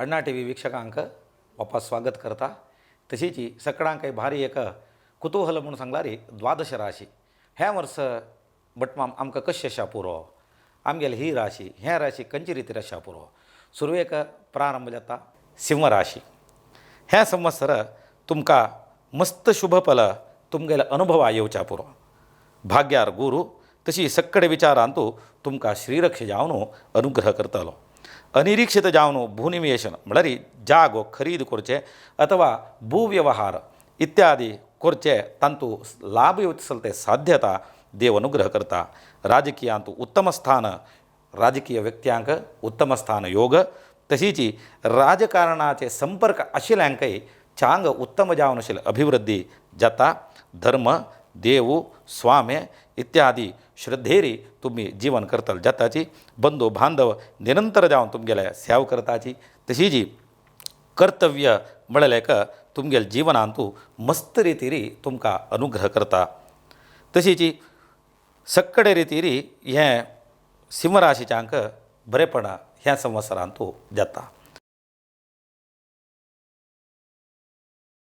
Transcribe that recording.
अण्णा TV वीक्षकांक वापस स्वागत करता. तशीच सकडांक भारी एक कुतूहल म्हणून सांगलारी द्वादश राशी ह्या वर्स भटमाम आमकां कशें आशा पुरो, आमगेली ही राशी ह्या राशी खंयचे रितीर आशा पुरो. सुरवेक प्रारंभ जाता सिंह राशी. ह्या संवत्सर तुमकां मस्त शुभ फल तुमगेल्या अनुभवा येवच्या पुरो. भाग्यार गुरू तशी सक्कडे विचारांतू तुमकां श्रीरक्ष जावन अनुग्रह करतलो. अनिरीक्षित जावन भूनिवेशन म्हळ्यार जागो खरीद करचे अथवा भूव्यवहार इत्यादी करचे तांतू लाभ येवचे ते साध्यता देव अनुग्रह करता. राजकीयांतू उत्तम स्थान, राजकीय व्यक्त्यांक उत्तम स्थान योग. तशीच राजकारणाचे संपर्क आशिल्ल्यांकय चांग उत्तम जावन आशिल्ले अभिवृद्धी जाता. धर्म देव स्वामे इत्यादी श्रद्धेरी तुमी जीवन करतले जाताची. बंधू बांधव निरंतर जावन तुमगेले सेवा करताची. तशीच कर्तव्य म्हळ्यार एक तुमगेले जिवनांतू मस्त रितीरी तुमकां अनुग्रह करता. तशीच सक्कडे रितीरी हें सिंहराशीच्यांक बरेपण ह्या संवत्सरांतू जाता.